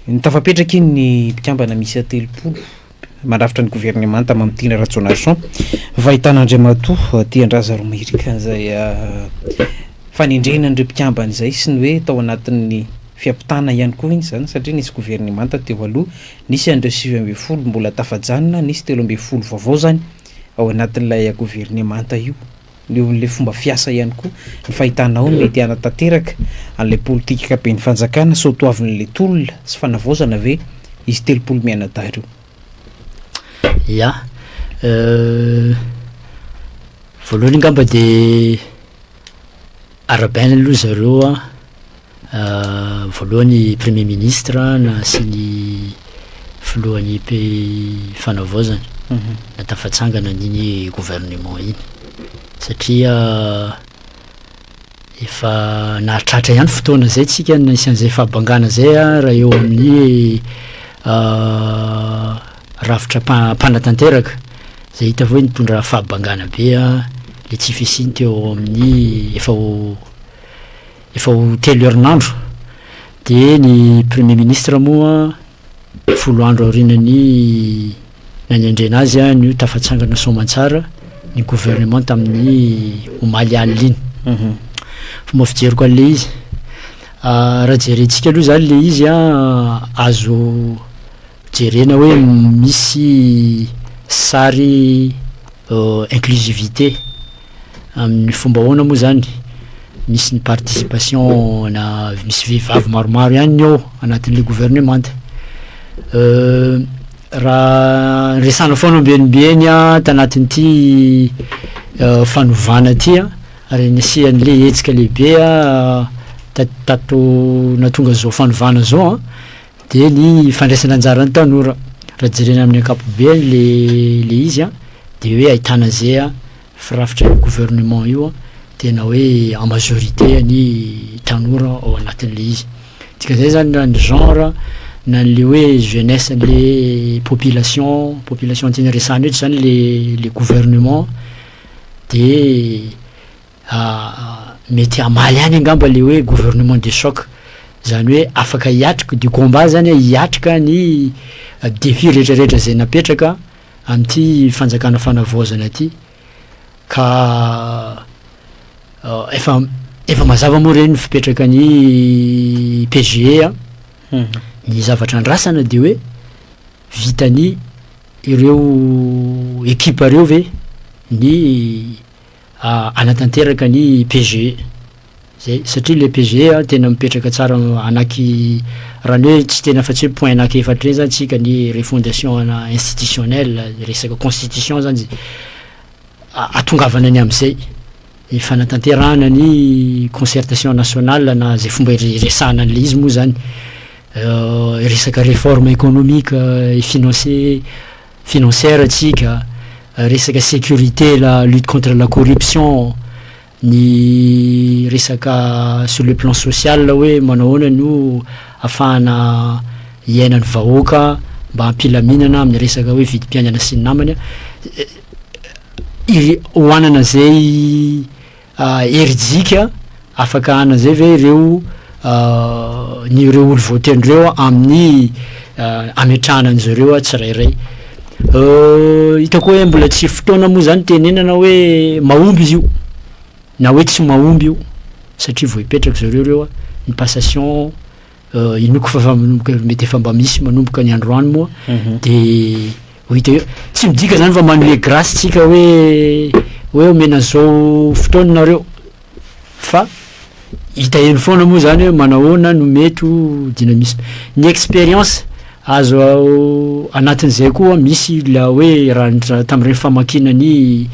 Nitafapetraka iny ny mpikambana miisa 30 mandrafitra ny governemanta Mamy Tiana Rajaonarison, fahitana Andriamatoa Tiandraza Romeric izay fanendrena an'ireo mpikambana izay sy ny hoe tao anatin'ny fiampitana ihany koa iny izany satria nisy governemanta teo aloha, nisy an'ireo 19 mbola tafajanona, nisy 13 vaovao izany ao anatin'ilay governemanta io. Eo amin'ilay fomba fiasa ihany koa ny fahitanao ny mety hanatanteraka an'ilay politika ankapoben'ny fanjakana sao toavin'ilay tolona sy fanavaozana ve izy 30 mianadahy ireo? Ya, voalohany angamba de arahabaina aloha zareo an, voalohany premier ministre na sy ny filohan'ny pays fanavaozana na tafatsangana an'iny gouvernement iny satria efa nahatratra ihany fotoana zay tsika nisy an'izay fahabangana zay an raha eo amin'ny rafitra mpa- mpanatanteraka zay hita fa hoe nitondra fahabangana be an le tsy fisiany teo amin'ny efa ho efa ho telo herinandro de ny premier ministre moa 10 andro aorianan'ny nanendrena azy a no tafatsangana soamantsara ny gouvernement tamin'ny omaly alina iny. Fomba fijeriko an'le izy, raha jerentsika aloha zany le izy a azo jerena hoe misy sary inclusivité amin'ny fomba ahoana moa zany, misy ny participation na misy vehivavy maromaro ihany ny ao anatin'le gouvernemanta. Raha resahana foana ombieniombieny a tanatin'ity fanovana ty a, ary nisian'le hetsika lehibe a ta- tato nahatonga zao fanovana zao a, de ny fandraisana anjaran'ny tanora. Raha jerena amin'ny ankapobeny le le izy a, de hoe ahitana zay a firafitry ny gouvernement io a, tena hoe en majorité ny tanora ao anatin'le izy. Dikan'izay zany na ny genre na an'le hoe jeunesse an'le population, population tiana resahana eto zany le le gouvernement de mety hamaly ihany angamba le hoe gouvernement de choc, zany hoe afaka hiatrika du combat zany hiatrika ny défi rehetrarehetra zay napetraka am'ty fanjakana fanavaozana ty ka efa efa mazava moa reny fipetraka ny PGE a, ny zavatra andrasana de hoe vitany ireo ekipa reo ve ny hanatanteraka ny PGE zay satria le PGE a tena mipetraka tsara anaky raha ny hoe tsy tena afa-tsy hoe point anaky efatra reny zany tsika ny refondation ana institutionnel resaka constitution zany ahatongavana ny am'zay ny fanatanterahana ny concertation nationale na zay fomba iresahana an'le izy moa zany, resaka réforme économique et financier financière tsika, resaka sécurité, la lutte contre la corruption, ny resaka sur le plan social hoe manao ahoana no ahafahana iainan'ny vahoaka mba hampilaminana amin'ny resaka hoe vidim-piainana sy ny namany a, ire- hohanana zay herijika afaka hanana zay ve ireo ny ireo olo voatendry reo amin'ny ametrahana an'zareo a tsirairay. Hitako hoe mbola tsy fotoana moa zany tenenana hoe mahomby izy io na hoe tsy mahomby io satria vao hipetraka zareo reo a, ny passation inoako fa efa manomboka mety efa mba misy manomboka ny androany moa de ho hita eo, tsy midika zany fa manome grâce tsika hoe hoe omena zao fotoana nareo fa hita eny foana moa zany hoe manahoana no mety ho dynamisme. Ny expérience azo anatin'izay koa misy la hoe raha ny tam'ireny famakiana ny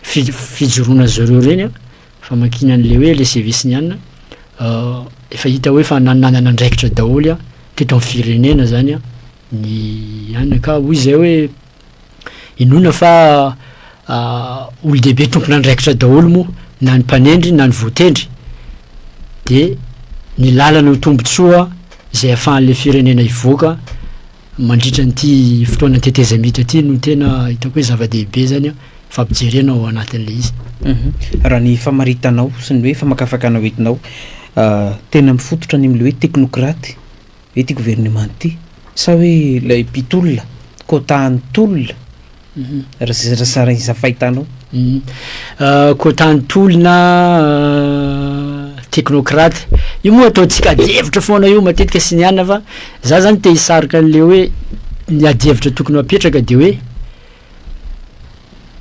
fi- fijoroana zareo reny a, famakiana an'le hoe le CV sy ny anina, efa hita hoe fa nanana andraikitra daholo a teto am'firenena zany a ny anina ka hoy zay hoe inoana fa olo-dehibe tompon'andraikitra daholo moa na ny mpanendry na ny voatendry de ny lalana ho tombotsoa zay ahafahan'le firenena hivoaka mandritra an'ity fotoana tetezamita ty no tena hitako hoe zava-dehibe zany a fampijerena ao anatin'le izy. Raha ny famaritanao sy ny hoe famakafakanao entinao, tena mifototra any am'le hoe technocrate. ve ity gouvernement ity sa hoe ilay mpitolona, quota an'ny tolona? Raha izay fahitanao. Quota ny tolona technocrate, io moa ataontsika adihevitra foana io matetika sy ny anona fa za zany te hisarika an'le hoe ny adihevitra tokony ho apetraka de hoe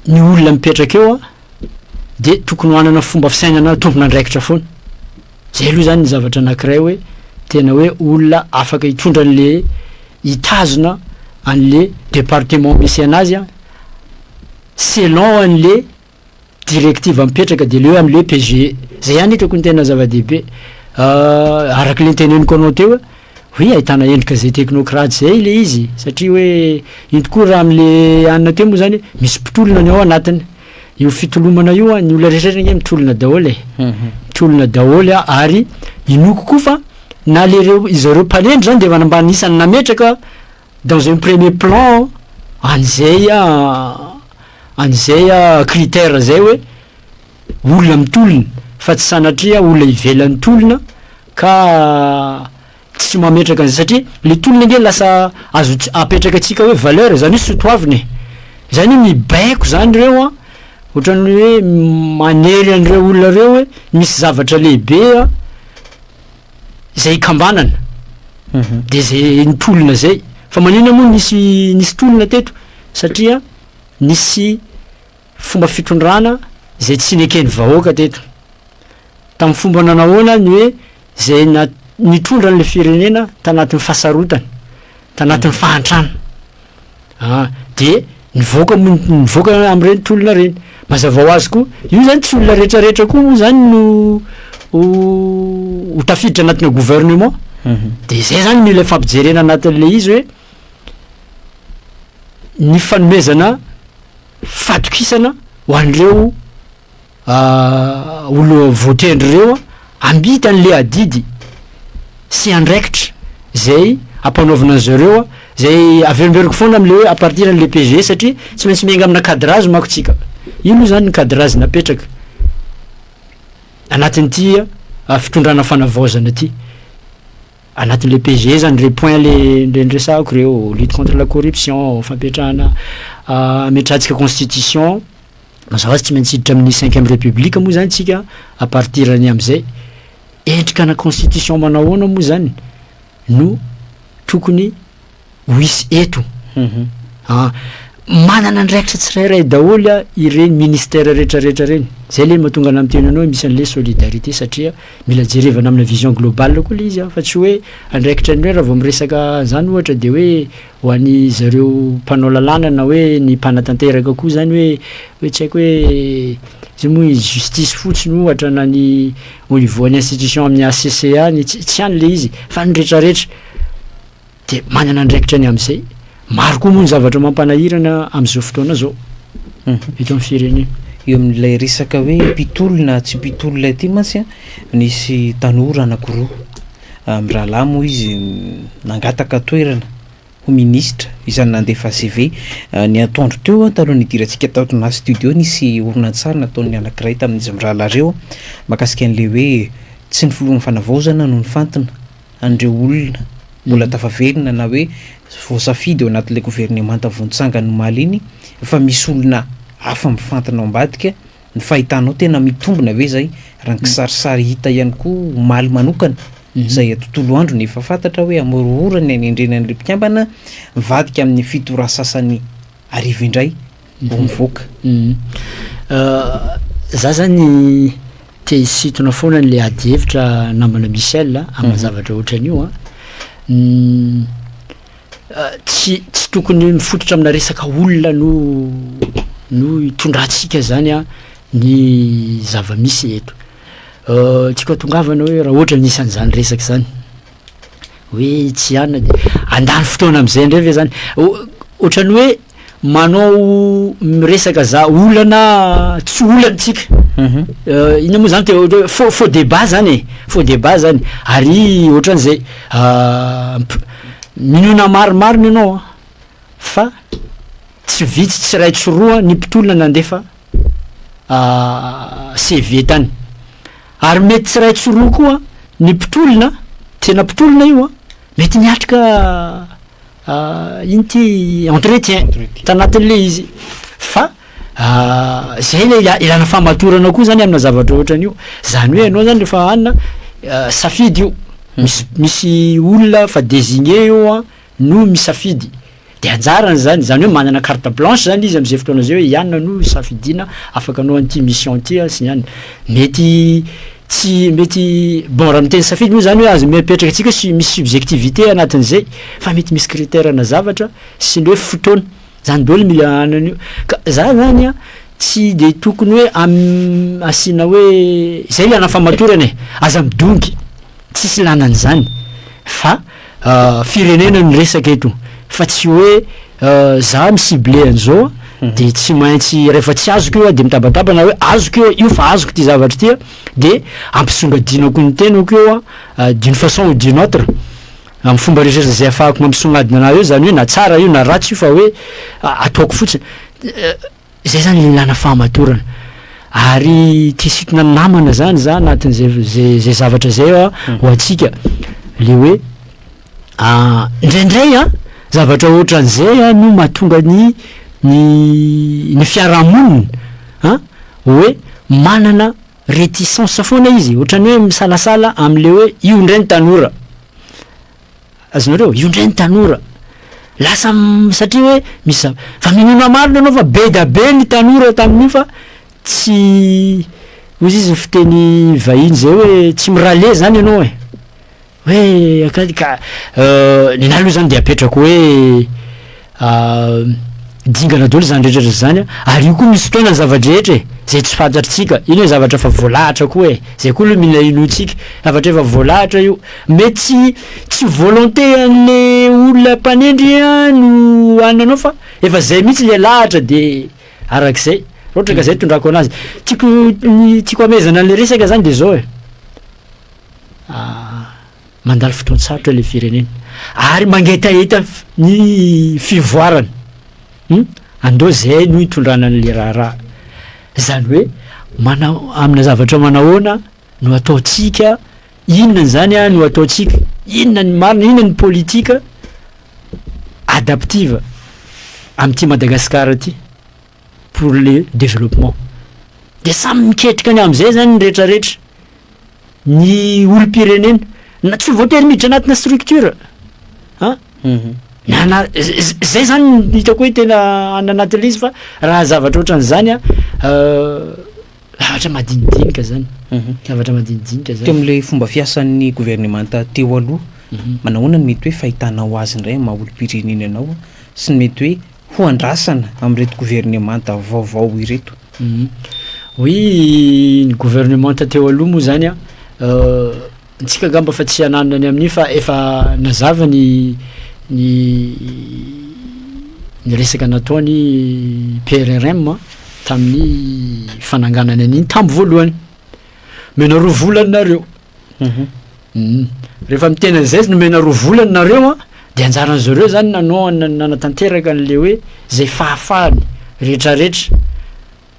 ny olona mipetraka eo an de tokony ho hanana fomba fisainana tompon'andraikitra foana, zay aloha zany ny zavatra anakiray hoe tena hoe olona afaka hitondra an'le hitazona an'le departement misy anazy an, selon an'le directive mipetraka de le hoe am'le PGE, zay ihany hitako ny tena zava-dehibe, arak'le noteneniko anao teo hoe oui ahitana endrika zay technocrate zay le izy satria hoe iny tokoa raha am'le anona teo moa zany misy mpitolona ny ao anatiny, io fitolomana io an, ny olona rehetra rehetra ange mitolona daholo e, mitolona daholo an, ary inoako koa fa na le reo zareo mpanendry zany de efa mba anisan'ny nametraka dans un premier plan an'izay an'izay critère zay hoe olona mitolona fa tsy sanatria olona ivelan'ny tolona ka tsy mametraka an'izay satria le tolona ange lasa azo ts- apetraka antsika hoe valeur zany hoe soatoavina e, zany hoe mibaiko zany reo an, ohatran'ny hoe manery an'ireo olona reo hoe misy zavatra lehibe an zay ikambanana de zay ny tolona zay, fa maninona moa nisy nisy tolona teto satria nisy fomba fitondrana zay tsy neken'ny vahoaka teto, tamin'ny fomba nanahoana ny hoe zay na- nitondra an'le firenena tanatin'ny fahasarotana, tanatin'ny fahantrana, ah de nivoaka moa nivoaka am'ireny tolona reny, mazava ho azy koa io zany tsy olona retraretra koa moa zany no ho ho tafiditra anatina gouvernement, de zay zany mila ifampijerena anatin'le izy hoe ny fanomezana fatokisana ho an'ireo olo voatendry ireo ambita an'le adidy sy andraikitra zay ampanaovina an'zareo zay averimberiko foana am'le hoe à partir an'le PGE satria tsy maintsy miainga amina cadrage manko tsika, io moa zany ny cadrage napetraka anatin'ity fitondrana fanavaozana ty. Anatin'le PGE zany reo point le le niresahako reo, lutte contre la corruption, fampiatrahana ametrahantsika constitution, mazava ho azy tsy maintsy hiditra amin'ny cinquième république moa zany tsika à partir ny am'zay, endrika ana constitution manao ahoana moa zany no tokony ho hisy eto. Ah, manana andraikitra tsirairay daholo a ireny ministère rehetrarehetra reny, zay le mahatonga anah miteny anao hoe misy an'le solidarité satria mila jerevana amina vision globale koa le izy a, fa tsy hoe andraikitra ny hoe raha vao miresaka an'zany ohatra de hoe ho an'ny zareo mpanao lalàna na hoe ny mpanatanteraka koa zany hoe hoe tsy haiko hoe zay moa justice fotsiny ohatra na ny au niveau an'ny institution amin'ny HCC any, tsy tsy any le izy fa ny retraretra. De manana andraikitra ny am'zay. Maro koa moa ny zavatra mampanahirana am'zao fotoana zao eto amin'ny firenena. Eo amin'ilay resaka hoe mpitolona tsy mpitolona ity mantsy an, nisy tanora anankiroa, mirahalahy moa izy nangataka toerana ho minisitra, isan'ny nandefa CV. Ny atoandro teo an, talohan'ny nidirantsika tato anaty studio, nisy horonantsary nataon'ny anankiray tamin'izy mirahalahy ireo mahakasika an'ilay hoe tsy ny filohan'ny fanavaozana no nifantina an'ireo olona mbola tafaverina na hoe voasafidy ao anatin'ilay governemanta vao nitsangana omaly iny fa misy olona hafa mifantina ao ambadika, ny fahitanao tena mitombina ve izay raha ny kisarisary hita ihany koa omaly manokana izay tontolo andro no efa fantatra hoe amororana ny hanendrena an'ireo mpikambana mivadika amin'ny fito ora sasany hariva indray vao mivoaka. Za zany te hisintona foana an'le ady hevitra namana Michel a, amina zavatra ohatran'io an, tsy tsy tokony mifototra amina resaka olona no no itondrantsika zany an ny zava-misy eto, tiako hatongavana hoe raha ohatra misy an'zany resaka zany. Hoe tsy hanina de handany fotoana am'zay ndray ve zany? Ohatran'ny hoe manao miresaka za olana tsy olana tsika, inona moa zany te ohatra hoe faux faux débat zany e, faux débat zany ary ohatran'zay mp- minoana marimarina ianao an fa tsy vitsy tsy ray tsy roa ny mpitolona nandefa CV tany. Ary mety tsy iray tsy roa koa ny mpitolona, tena mpitolona io an, Mety niatrika ino ty entretien tanatin'le izy fa zay le ilana fahamatorana koa zany amina zavatra ohatran'io. Zany hoe ianao zany rehefa hanina safidy io, misy misy olona fa désigné eo an no misafidy de anjarany zany, zany hoe manana carte blanche zany izy am'zay fotoana zay hoe i anona no safidiana afaka anao an'ity mission ty a sy ny anona. Mety tsy mety bon raha miteny safidy moa zany hoe azo mipetraka antsika sy misy subjectivité anatin'izay fa mety misy critère na zavatra sy ny hoe fotoana zany daholo mila anan'io. Ka za zany a tsy de tokony hoe asiana hoe zay ilana fahamatorana e, aza midongy, tsisy ilana an'izany fa firenena no resaka eto fa tsy hoe za mi-cibler an'izao de tsy maintsy rehefa tsy azoko io a de mitabataba na hoe azoko io io fa azoko ty zavatra ty a de ampisongadinako ny tenako eo a d'une façon ou d'une autre, amy fomba rehetrarehetra zay ahafahako mampisongadina anahy eo, zany hoe na tsara io na ratsy io fa hoe ataoko fotsiny. Zay zany le ilana fahamatorana ary te hisintona namana zany za anatin'zay zay zay zavatra zay a ho antsika le hoe indraindray a zavatra ohatran'izay a no mahatonga ny ny ny fiarahamonina an hoe manana réticence foana izy, ohatran'ny hoe misalasala am'le hoe io indray ny tanora, azonareo, io indray ny tanora lasa satria hoe misy fa minoana marina anao fa be da be ny tanora tamin'io fa tsy ozy izy ny fiteny vahiny zay hoe tsy mirale zany ianao e, hoe akady ka nenahy aloha zany de apetrako hoe dingana daholo zany rehetrarehetra zany a, ary io koa misy fotoana ny zava-drehetra e, zay tsy fantatritsika, iny hoe zavatra efa voalahatra koa e, zay koa aloha mila inoantsika, zavatra efa voalahatra io, mety tsy tsy volonté an'le olona mpanendry a no ananao fa efa zay mihitsy le lahatra de arak'izay, raha ohatra ka zay tondrako anazy. Tiako ny tiako amezana an'le resaka zany de zao e, mandalo fotoan-tsarotra le firenena ary mangetaheta ny fivoarana, andao zay no hitondrana an'le raharaha, zany hoe manao amina zavatra manahoana no ataontsika, inona zany a no ataontsika, inona ny marina, inona ny politika adaptive am'ty Madagasikara ty pour le développement. De samy miketrika ny am'izay zany ny rehetrarehetra, ny olom-pirenena na tsy voatery miditra anatina structure an na na zay zany no hitako hoe tena any anatin'le izy fa raha zavatra ohatran'izany a zavatra madinidinika zany, zavatra madinidinika Teo zany. am'le fomba fiasan'ny governemanta teo aloha, manahoana ny mety hoe fahitanao azy indray maha olom-pirenena anao sy ny mety hoe ho andrasana am'reto governemanta vaovao ireto? Oui, ny gouvernemanta teo aloha moa zany a ntsika angamba fa tsy hananina ny amin'io fa efa nazava ny ny ny resaka nataony PRRM tamin'ny fananganana an'iny tamy voalohany, mena roa volana nareo, rehefa miteny an'izay izy nomena roa volana nareo a de anjaran'zareo zany nanao nanatanteraka an'le hoe zay fahafahany rehetrarehetra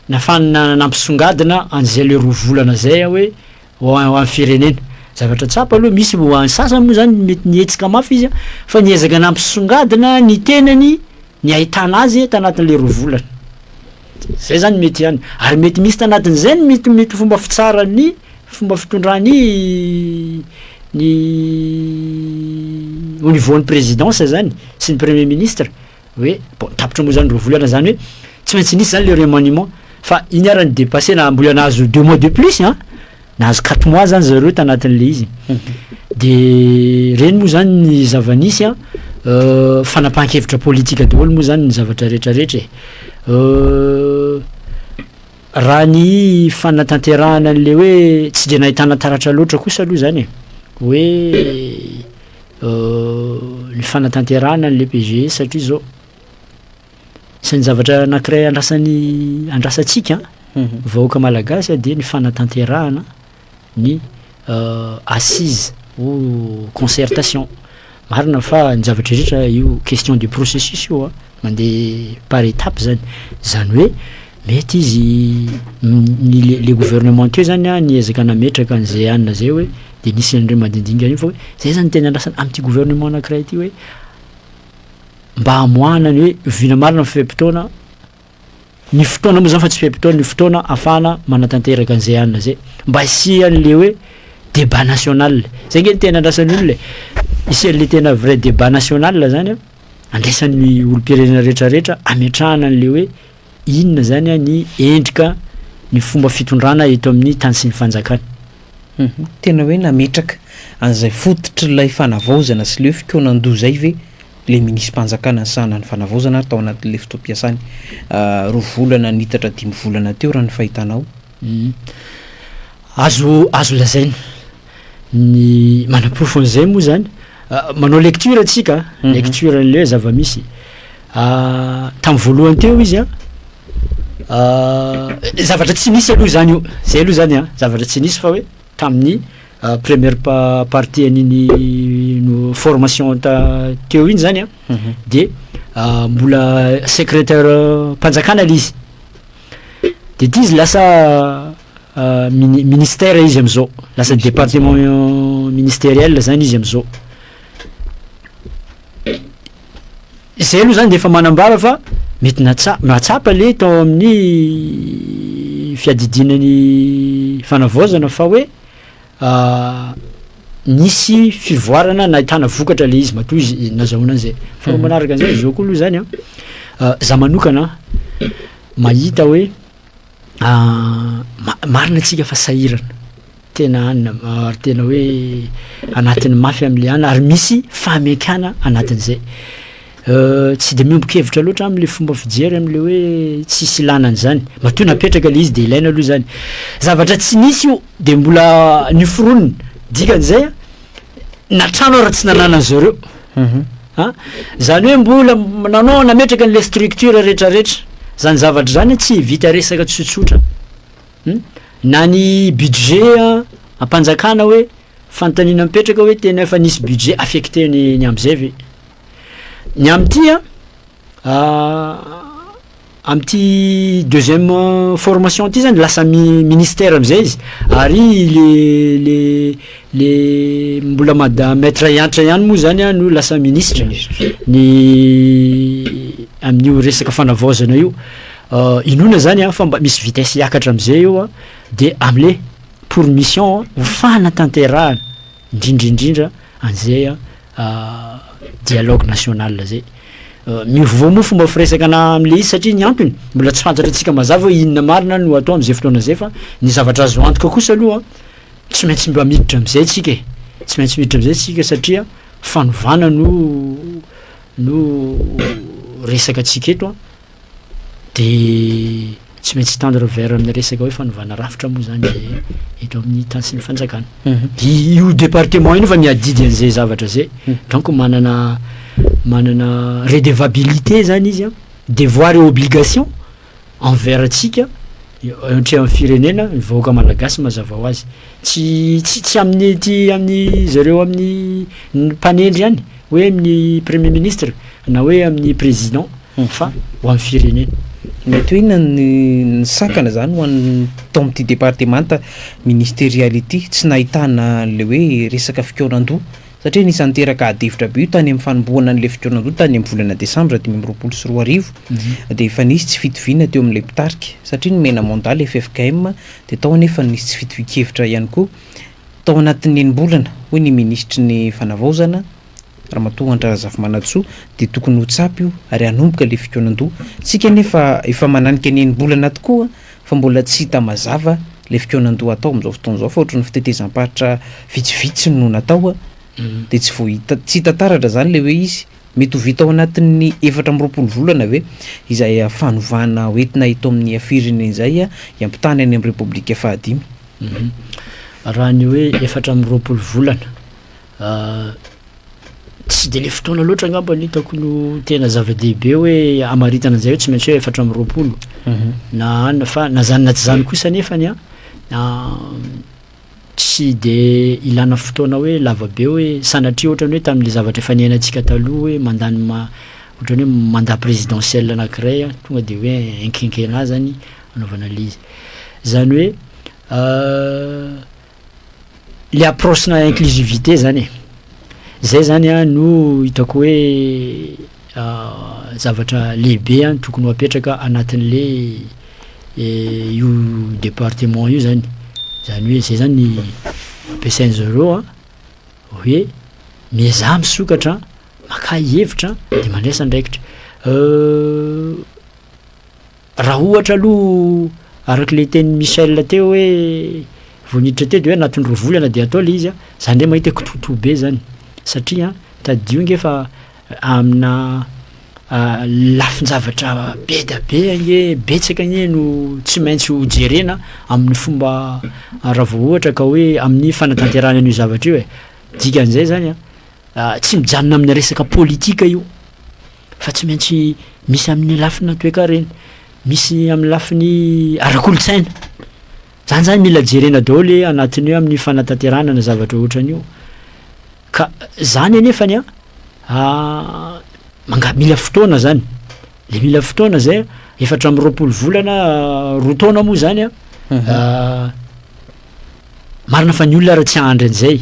nahafahany nampisongadina an'zay le roa volana zay a hoe ho an'ny firenena. Zavatra tsapa aloha misy ho an'ny sasany moa zany mety nihetsika mafy izy a fa niezaka nampisongadina ny tenany ny ahitana azy tanatin'le roa volana, zay zany mety ihany ary mety misy tanatin'izay ny mety mety fomba fitsaran'ny fomba fitondrany ny au niveau an'ny présidence zany sy ny premier ministre hoe bon tapitra moa zany roa volana zany hoe tsy maintsy nisy zany le remaniement fa iny ara ny dépassé na mbola nahazo 2 mois de plus an, nahazo 4 mois zany zareo tanatin'le izy. De reny moa zany ny zava-nisy a fanapahan-kevitra politika daholo moa zany ny zavatra rehetrarehetra e. Raha ny fanatanterahana an'le hoe tsy de nahitana taratra loatra kosa aloha zany e hoe ny fanatanterahana an'le PGE satria zao isan'ny zavatra anankiray andrasany andrasantsika vahoaka malagasy a de ny fanatanterahana ny assise ou concertation. Marina fa ny zavatra rehetra io question de processus io a mandeha par étape zany, zany hoe. Mety izy ny le le gouvernement teo zany a niezaka nametraka an'zay anona zay hoe de nisy an'ireo mandindinika an'io fa hoe zay zany tena andrasana am'ty gouvernement anakiray ty hoe mba hamoahana ny hoe vina marina ny fe-potoana, ny fotoana moa zany fa tsy fe-potoana, ny fotoana ahafahana manatanteraka an'zay anona zay, mba hisian'le hoe débat national, zay nge ny tena andrasan'ny olona e, hisian'le tena vrai débat national zany a, andraisan'ny olom-pirenena rehetrarehetra ametrahana an'le hoe inona zany ny endrika ny fomba fitondrana eto amin'ny tany sy ny fanjakana. Tena hoe nametraka an'izay fototr'ilay fanavaozana sy ilay hoe fikaonan-doha izay ve ilay minisi-panjakana nisahana ny fanavaozana ary tao anatin'ilay fotoam-piasany roa volana nitatra dimy volana teo raha ny fahitanao? Azo azo lazaina. Ny manaporofo an'izay moa zany, manao lecture tsika, lecture an'le zava-misy. Tamin'ny voalohany teo izy an, zavatra tsy nisy aloha zany io, zay aloha zany an, zavatra tsy nisy fa hoe tamin'ny première pa- partie an'iny no formation ta- teo iny zany an, de mbola secrétaire mpanjakana le izy, de ty izy lasa mini- ministère izy am'zao, lasa département ministériel zany izy am'zao. Zay aloha zany de efa manambara fa mety natsa- nahatsapa le tao amin'ny fiadidiana ny fanavaozana fa hoe nisy fivoarana nahitana vokatra le izy matoa izy nazahoana an'zay. Faharoa manaraka an'zay zao koa aloha zany an, za manokana mahita hoe ma- marina antsika fa sahirana, tena any ary tena hoe anatin'ny mafy am'le any ary misy fahamekana anatin'zay. Tsy de miombon-kevitra loatra am'le fomba fijery am'le hoe tsisy ilana an'zany, matoa napetraka le izy de ilaina aloha zany. Zavatra tsy nisy io de mbola noforonina, dikan'izay a na trano ara tsy nananan'ny zareo. A, zany hoe mbola nanao nametraka an'le structure rehetrarehetra, zany zavatra zany tsy vita resaka tsotsotra, um, na ny budget a am-panjakana hoe fanontaniana mipetraka hoe tena efa nisy budget affecté ny ny am'zay ve? Ny am'ty a am'ty deuxième formation ty zany lasa mi- ministère am'zay izy ary le le le mbola mada- maître Hanitra ihany moa zany a no lasa ministre ny amin'io resaka fanavaozana io. Inoana zany a fa mba misy vitesse hiakatra am'zay io a de am'le pour mission ho fanatanterahana indrindrindrindra an'zay a dialogue national zay. Miovaova moa fomba firesaka ana am'le izy satria ny antony mbola tsy fantatra antsika mazava hoe inona marina no atao am'zay fotoana zay fa ny zavatra azo antoka kosa aloha tsy maintsy mba miditra am'zay tsika e, tsy maintsy miditra am'zay tsika satria fanovana no no resaka antsika eto a. De tsy maintsy tendre vers amin'ny resaka hoe fanovana rafitra moa zany de eto amin'ny tany sy ny fanjakana. Io département io nefa miadidy an'zay zavatra zay, donc manana manana redevabilité zany izy a, devoir et obligation envers antsika eo anatrehan'ny firenena, ny vahoaka malagasy mazava ho azy. Tsy tsy tsy amin'ny ty amin'ny zareo amin'ny ny mpanendry ihany hoe amin'ny premier ministre na hoe amin'ny président fa ho an'ny firenena. Mety hoe inona ny ny sakana zany ho an'ny tao amin'ity departemanta ministerialy ity tsy nahitana an'le hoe resaka fikaonan-doha satria anisan'ny niteraka adihevitra be io tany amin'ny fanombohana an'le fikaonan-doha tany amin'ny volana desambra 2025 de efa nisy tsy fitoviana teo amin'ilay mpitarika satria nomena mandat le FFKM de tao anefa nisy tsy fitovian-kevitra ihany koa tao anatin'ny enim-bolana hoy ny minisitry ny fanavaozana Ramatoa Hanitra Razafimanantsoa dia tokony ho tsapa io ary hanomboka le fikaonan-doha. Tsika anefa efa mananika ny enim-bolana tokoa fa mbola tsy hita mazava le fikaonan-doha atao amin'izao fotoana izao fa ohatran'ny fitetezam-paritra vitsivitsy no natao dia tsy voahita tsy hita taratra zany le hoe izy mety ho vita ao anatin'ny 24 volana ve izay fanovana hoentina eto amin'ny firenena izay hiampitana any amin'ny Repoblika fahadimy. Raha ny hoe 24 volana Tsy de le fotoana loatra angamba no hitako no tena zava-dehibe hoe hamaritana an'zay hoe tsy maintsy hoe 24 na anona fa na zany na tsy zany kosa nefany an, tsy de ilana fotoana hoe lava be hoe sanatria ohatran'ny hoe tamin'le zavatra efa niainantsika taloha hoe mandany ma- Ohatran'ny hoe mandat présidentiel anankiray a, tonga de hoe un quinquennat zany anaovana an'le izy. Zany hoe le approche-na inclusivité zany e, zay zany a no hitako hoe zavatra lehibe a tokony ho apetraka anatin'le io département io zany, zany hoe zay zany ampiasain'zareo a hoe miezaha misokatra, maka hevitra de mandraisa andraikitra. Raha ohatra aloha arak'le tenin'i Michel teo hoe vao niditra teo de hoe anatin'ny 2 volana de atao le izy a, za ndray mahita hoe kitoatoa be zany satria tadidio nge fa amina lafin-javatra be da be anie, betsaka anie no tsy maintsy ho jerena amin'ny fomba raha vao ohatra ka hoe amin'ny fanatanterahana an'io zavatra io e. Dikan'izay zany a, tsy mijanona amin'ny resaka politika io fa tsy maintsy misy amin'ny lafina toekarena, misy amin'ny lafiny ara-kolontsaina, zany zany mila jerena daholo anatin'ny hoe amin'ny fanatanterahana ny zavatra ohatran'io. Ka zany anefany a manga- mila fotoana zany, le mila fotoana zay 24 volana, 2 taona moa zany a, marina fa ny olona ary tsy hahandry an'izay,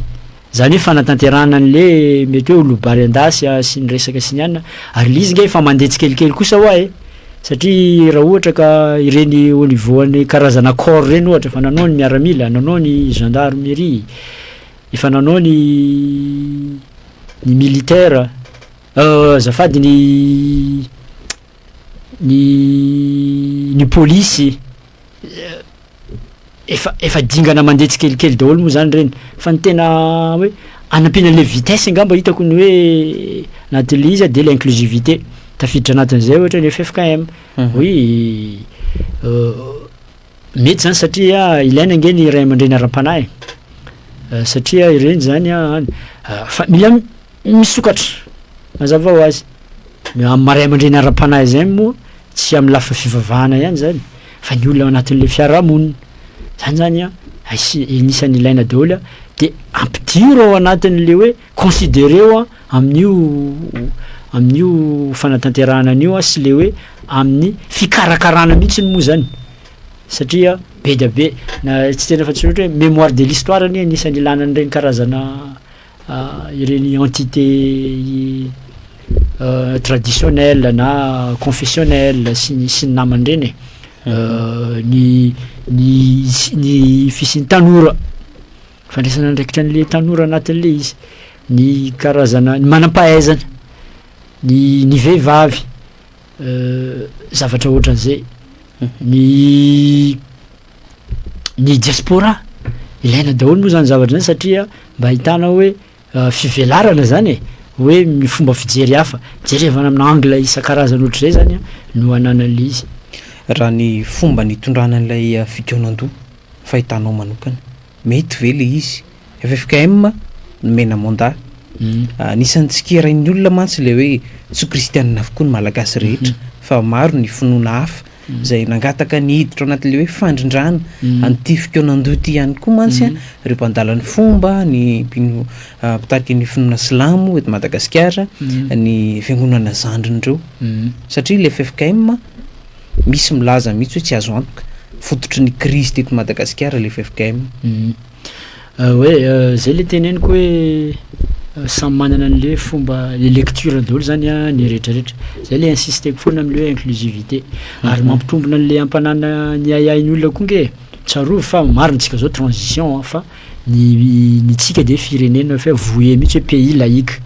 zany hoe fanatanterahana an'le mety hoe lobary an-dasy sy ny resaka sy ny anina, ary le izy nge efa mandeha tsikelikely kosa hoa e, satria raha ohatra ka ireny au niveau an'ny karazana corps reny ohatra efa nanao ny miaramila, nanao ny gendarmerie, efa nanao ny ny militaire, azafady ny ny ny polisy, efa efa dingana mandeha tsikelikely daholo moa zany reny fa ny tena hoe anampiana an'le vitesse angamba hitako ny hoe anatin'le izy a de l'inclusivité, tafiditra anatin'izay ohatra ny FFKM, oui mety zany satria ilaina ange ny ray aman-dreny ara-panahy e, satria ireny zany a fa mila misokatra mazava ho azy, amin'ny maha ray aman-dreny ara-panahy zay moa tsy amin'ny lafiny fivavahana ihany zany fa ny olona ao anatin'le fiarahamonina, zany zany a aisi- anisan'ny ilaina daholo a de ampidiro ao anatin'le hoe considéreo a amin'io amin'io fanatanterahana an'io a sy le hoe amin'ny fikarakarana mihitsiny moa zany satria be da be na tsy tena fa tsy ohatra hoe mémoire de l'histoire anie anisan'ny ilana an'ireny karazana ireny entité traditionnelle na confessionnelle sy ny sy ny namany reny e, ny ny ny fisian'ny tanora, fandraisana andraikitra an'le tanora anatin'le izy, ny karazana ny manam-pahaizana, ny ny vehivavy, zavatra ohatran'zay, ny ny diaspora, ilaina daholo moa zany zavatra zany satria mba ahitana hoe fivelarana zany e, hoe ny fomba fijery hafa, jerevana amina angle isan-karazany ohatr'izay zany a no ananan'le izy. Raha ny fomba nitondrana an'ilay fikaonandoha fahitanao manokana, mety ve le izy? FFKM nomena mandat, anisan'ny tsikerain'ny olona mantsy le hoe tsy kristianina avokoa ny malagasy rehetra fa maro ny finoana hafa izay nangataka ny hiditra ao anatin'le hoe fandrindrana an'ity fikaonandoha ity ihany koa mantsy a, ireo mpandala ny fomba, ny mpino mpitarika ny finoana silamo eto Madagasikara, ny fiangonana zandriny ireo, satria le FFKM misy milaza mihitsy hoe tsy azo antoka, fototry ny krizy teto Madagasikara le FFKM. Hoe zay le teneniko hoe samy manana an'le fomba le lecture daholo zany a ny rehetrarehetra, zay le insisteko foana am'le hoe inclusivité ary mampitombina an'le ampanana ny ahiahin'ny olona koa nge, tsarovy fa marina tsika zao transition fa ny ny tsika de firenena fa voué mihitsy hoe pays laïque,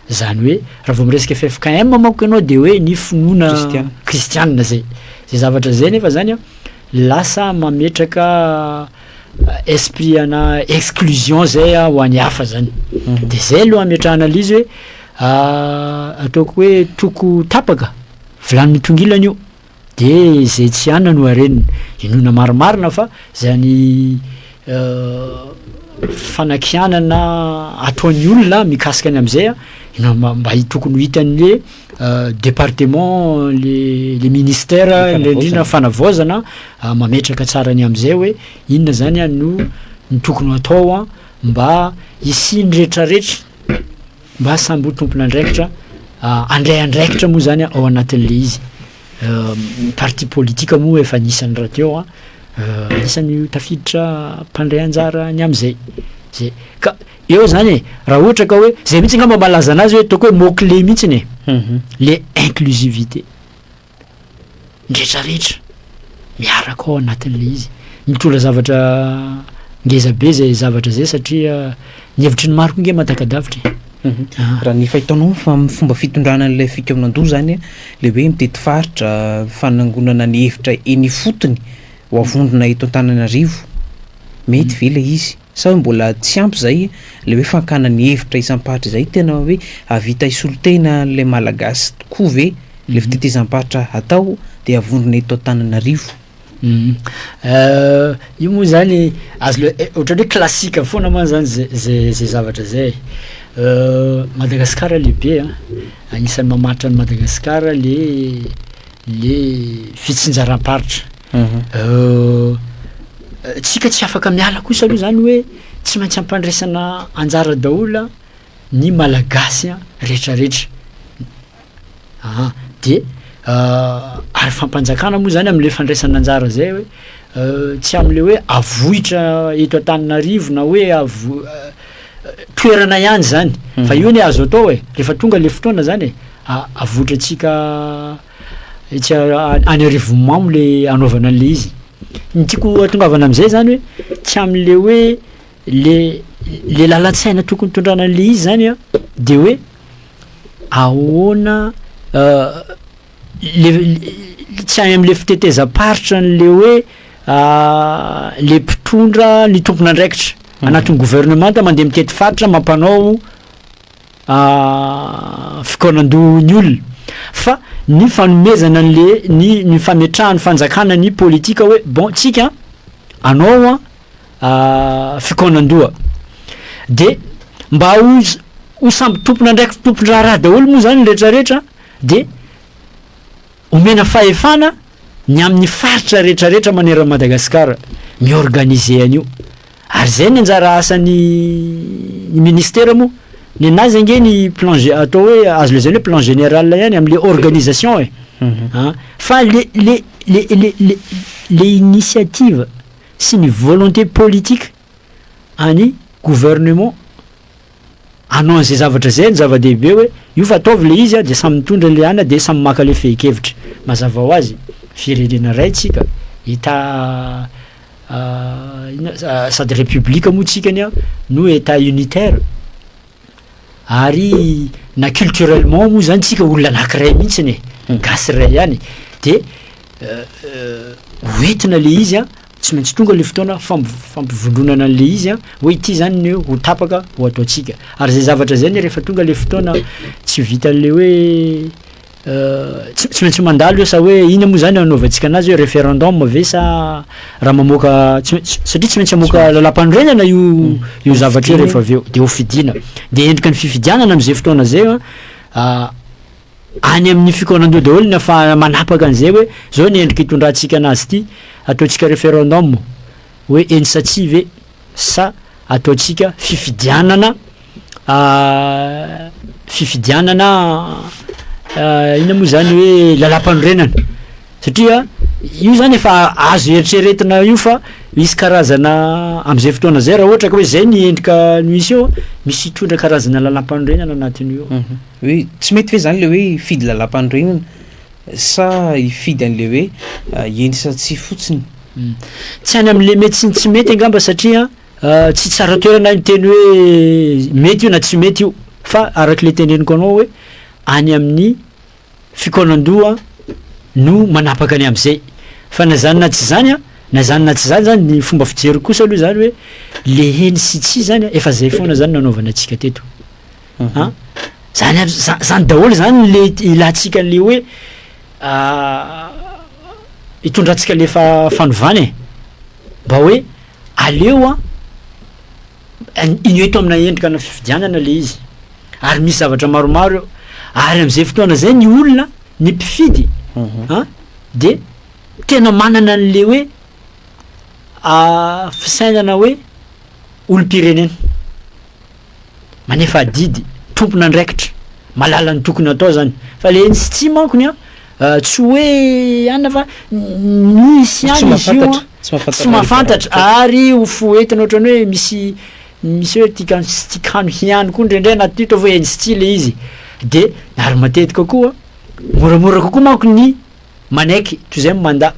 zany hoe raha vao miresaka FFKM manko ianao de hoe ny finoana Kristiana. kristianina zay, zay zavatra zay nefa zany a lasa mametraka esprit ana exclusion zay a ho an'ny hafa zany, de zay aloha ametrahana an'le izy hoe ataoko hoe toko tapaka vilany mitongilana io de zay tsy hanina no harenina, inoana marimarina fa zany fanakianana ataon'ny olona mikasika ny am'zay a ino mba tokony ho hitan'le département le le ministère indrindrindrindra fanavaozana mametraka tsara ny am'zay hoe inona zany a no ny tokony ho atao a mba hisian'ny rehetrarehetra mba samby ho tompon'andraikitra. handray andraikitra moa zany ao anatin'le izy. Ny parti politique moa efa anisany rahateo an, anisany tafiditra mpandray anjara ny am'zay, zay. Ka eo zany e, raha ohatra ka hoe, zay mihitsy angamba malaza anazy hoe ataoko hoe mot clé mihitsiny e, le inclusivité. Ny retraretra miaraka ao anatin'le izy, mitondra zavatra ngeza be zay zavatra zay satria ny hevitry ny maro koa nge mahataka-davitra e. Raha ny fahitanao fa ny fomba fitondrana an'ilay fikaonandoha zany le hoe mitety faritra, fanangonana ny hevitra eny ifotony ho avondrona eto Antananarivo, mety ve ilay izy? Sa hoe mbola tsy ampy izay le hoe fankana ny hevitra isam-paritra izay? Tena hoe hahavita hisolo tena an'ilay Malagasy tokoa ve le fitetezam-paritra atao dia avondrona eto Antananarivo? Io moa zany azo la- ohatran'ny hoe classique foana moa zany zay zay zay zavatra zay e. Madagasikara lehibe a, anisan'ny mamaritra an'i Madagasikara le le fitsinjaram-paritra. Tsika tsy afaka miala kosa aloha zany hoe tsy maintsy ampandraisana anjara daholo ny Malagasy retraretra, aa de ary fampanjakana moa zany am'le fandraisana anjara zay hoe tsy am'le hoe avohitra eto Antananarivo na hoe avo- toerana ihany zany fa io anie azo atao e, rehefa tonga le fotoana zany e, a- avoitrantsika etsy any Arivonimamo le anaovana an'le izy. Ny tiako hatongavana am'zay zany hoe tsy am'le hoe le le lalan-tsaina tokony hitondrana an'le izy zany a de hoe ahoana le tsy any am'le fitetezam-paritra an'le hoe le mpitondra ny tompon'andraikitra anatin'ny gouvernemanta mandeha mitety faritra mampanao fikaonandoha ny olona fa ny fanomezana an'le ny ny fametrahan'ny fanjakana ny politika hoe bon tsika anao an fikaonandoha de mba ho ho samby tompon'andraikitra tompon-draharaha daholo moa zany ny retraretra de omena fahefana ny amin'ny faritra retraretra maneran'i Madagasikara mi-organiser an'io Ary zay ny anjara asan'ny ny ministera moa, nenazy ange ny plan gé- atao hoe azo lazaina hoe plan général ihany am'le organisation e, an, fa le le le le le le initiative sy ny volonté politique an'ny gouvernement hanao an'zay zavatra zay no zava-dehibe hoe io fa ataovy le izy a de samy mitondra le ana de samy maka le fehin-kevitra, mazava ho azy firenena ray tsika, état inona sady république moa tsika anie no état unitaire ary na culturellement moa zany tsika olona anakiray mihitsiny e, gasy ray ihany de hoentina le izy a, tsy maintsy tonga le fotoana fampi- fampivondronana an'le izy a hoe ity zany ny ho tapaka ho ataontsika ary zay zavatra zay anie rehefa tonga le fotoana tsy vitan'le hoe Tsy tsy maintsy mandalo io sa hoe inona moa zany anaovantsika anazy hoe référendum ve sa raha mamoaka tsy maintsy satria tsy maintsy hamoaka lalàmpanorenana io io zavatra io rehefa avy eo de ho fidiana de endriky ny fifidianana am'zay fotoana zay a any amin'ny fikaonandoha daholo ny afahana manapaka an'zay hoe zao ny endrika itondrantsika anazy ty ataontsika référendum hoe eny sa tsia ve sa ataontsika fifidianana fifidianana inona moa zany hoe lalàmpanorenana satria io zany efa azo eritreretina io fa misy karazana am'zay fotoana zay raha ohatra ka hoe zay ny endrika misy eo misy hitondra karazana lalàmpanorenana anatin'io ao. Hoe tsy mety ve zany le hoe hifidy lalàmpanorenana sa hifidy an'le hoe eny sa tsia fotsiny? Tsy any am'le mety sy ny tsy mety angamba satria tsy tsara toerana aho miteny hoe mety io na tsy mety io fa arak'le teneniko anao hoe any amin'ny fikaonandoha no manapaka ny am'zay fa na zany na tsy zany a, na zany na tsy zany zany ny fomba fijeriko kosa aloha zany hoe le eny sy tsia zany a efa zay foana zany nanaovana antsika teto an, zany aby za- zany daholo zany le ilantsika an'le hoe Hitondrantsika le fa fanovana e, mba hoe aleo an iny eto amina endrika ana fifidianana le izy ary misy zavatra maromaro eo ary am'zay fotoana zay ny olona ny mpifidy an de tena manana an'le hoe fisainana hoe olom-pirenena. Manefa adidy, tompon'andraikitra, Mahalala ny tokony atao zany fa le sy tsia mankony an tsy hoe anona fa misy Tsy ihany izy io mahafantatra, an, tsy mahafantatra tsy mahafantatra ary ho foentina ohatran'ny hoe misy misy hoe tia kano sy tia kano ihany koa indraindray anatin'io atao hoe eny sy tsia le izy de ary matetika koa moramora kokoa manko ny manaiky toy izay ny mandà